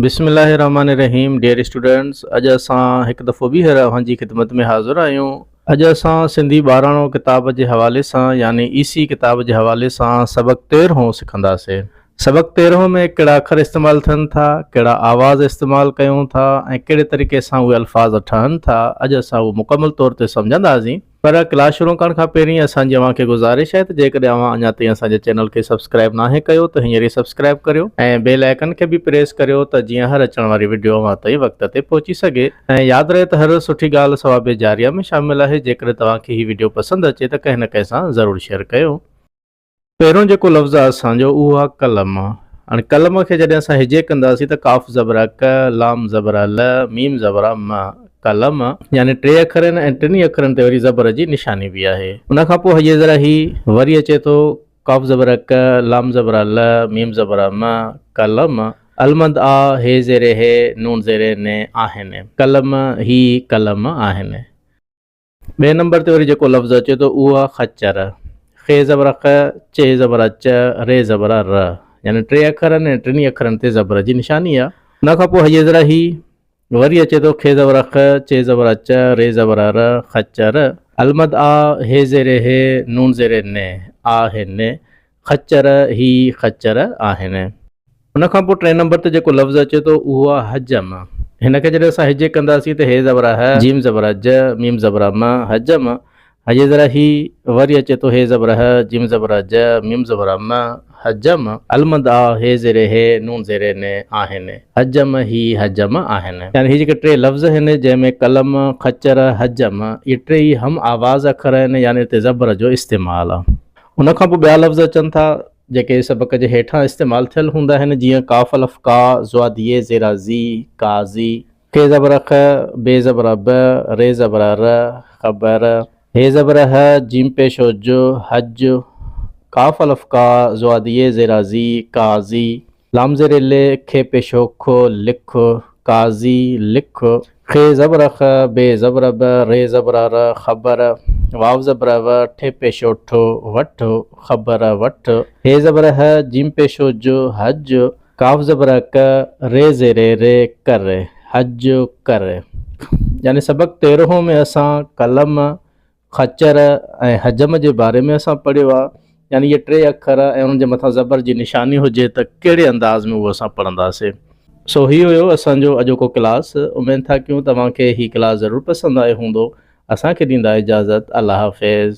بسم الله الرحمن الرحيم ڊيئر اسٽوڊنٽس اڄ اسان هڪ دفعو ٻيهر اوهان جي خدمت ۾ حاضر آهيون اڄ اسان سنڌي ٻاراڻو ڪتاب جي حوالي سان يعني اي سي ڪتاب جي حوالي سان سبق تيرهون سکنداسين سبق تيرهون ۾ ڪهڙا اکر استعمال ٿين ٿا ڪهڙا آواز استعمال ڪيون ٿا ۽ ڪهڙي طريقي سان اهي الفاظ ٺهن ٿا اڄ اسان اهو مڪمل طور تي سمجهنداسين پر ڪلاس شروع ڪرڻ کان پهرين اسان جي اوهان کي گذارش آهي ته جيڪڏهن اوهان اڃا تائين اسان جي چينل کي سبسڪرائيب ناهي ڪيو ته هينئر ئي سبسڪرائيب ڪريو ۽ بيل آئيڪن کي به پريس ڪريو ته جيئن هر اچڻ واري وڊيو اوهان تائين وقت تي پهچي سگهي ۽ ياد رهي ته هر سٺي ڳالهه ثواب جاريه ۾ شامل آهي جيڪڏهن توهان کي هي وڊيو پسند اچي ته ڪنهن نه ڪنهن سان ضرور شيئر ڪيو. پهريون جيڪو لفظ آهي اسان جو اهو آهي قلم. هاڻي قلم کي جڏهن اسان هجي ڪنداسين ته قاف زبر آ ق، لام زبر آ ل، ميم زبر آ م، قلم، يعني ٽي اکر آهن ۽ ٽنهي اکرن تي وري زبر جي نشاني به آهي. ان کان پوء هجي ذرا هي وري اچي ٿو قاف زبر آ ق، لام زبر آ ل، ميم زبر آ م، قلم، المد آ، هي زير هي، نون زير ن آهن. قلم، هي قلم آهن. ٻئي نمبر تي وري جيڪو لفظ اچي ٿو اهو آهي خچر. خ زبر خ، چ زبر چ، ر زبر ر. يعني ٽي اکر آهن ۽ ٽنهي اکرن تي زبر جي نشاني آهي. ان کان پوء هيء ذرا هي وري اچي ٿو خ زبر خ، چ زبر چ، ر زبر ر، خچر. المد آ، ه زير هه، نون زير ن، آهن. خچر، هي خچر آهن. ان کان پوء ٽئين نمبر تي جيڪو لفظ اچي ٿو اهو آهي حجم. هن کي جڏهن اسان هجي ڪنداسين ته هي زبر هه، جيم زبر ج، ميم زبر م، حجم. هجي ذرا هي وري اچي ٿو هي زبر هه، جيم زبر ج، ميم زبر م، حجم. المد آ، هي زير هي، نون زير ن، آهن. حجم، هي حجم آهن. يعني هي جيڪي ٽي لفظ آهن جنهن ۾ قلم، خچر، حجم اهي ٽيئي هم آواز اکر آهن يعني اتي زبر جو استعمال آهي. ان کان پوء ٻيا لفظ اچن ٿا جيڪي سبق جي هيٺان استعمال ٿيل هوندا آهن، جيئن ڪاف الف ڪا، ضاد ي زير زي، قاضي، خ زبر خ، ب زبر ب، ر زبر ر، خبر، ه زبر ه، جيم پيش او ج، حج، ڪاف الف ڪا، ضاد ي زير زي، قاضي، لام زير ل، خ پيش او خ، لک، قاضي، لک، خ زبر خ، ب زبر ب، ر زبر ر، خبر، واو زبر و، ٺ پيش او ٺ، وٺ، خبر، وٺ، ه زبر ه، جيم پيش او ج، حج، ڪاف زبر ڪ، ر زير ر، ڪر، حج، ڪر. يعني سبق تيرهون ۾ اسان قلم، خچر ۽ حجم جي باري ۾ اسان پڙهيو آهي يعني اهي ٽي اکر ۽ انهن جي مٿان زبر جي نشاني هجي ته ڪهڙي انداز ۾ اهو اسان پڙهنداسين. سو هي هيو اسان جو اڄوڪو ڪلاس اميد ٿا ڪيون توهان کي هي ڪلاس ضرور پسند آيو هوندو اسان کي ڏيندا اجازت الله حافظ.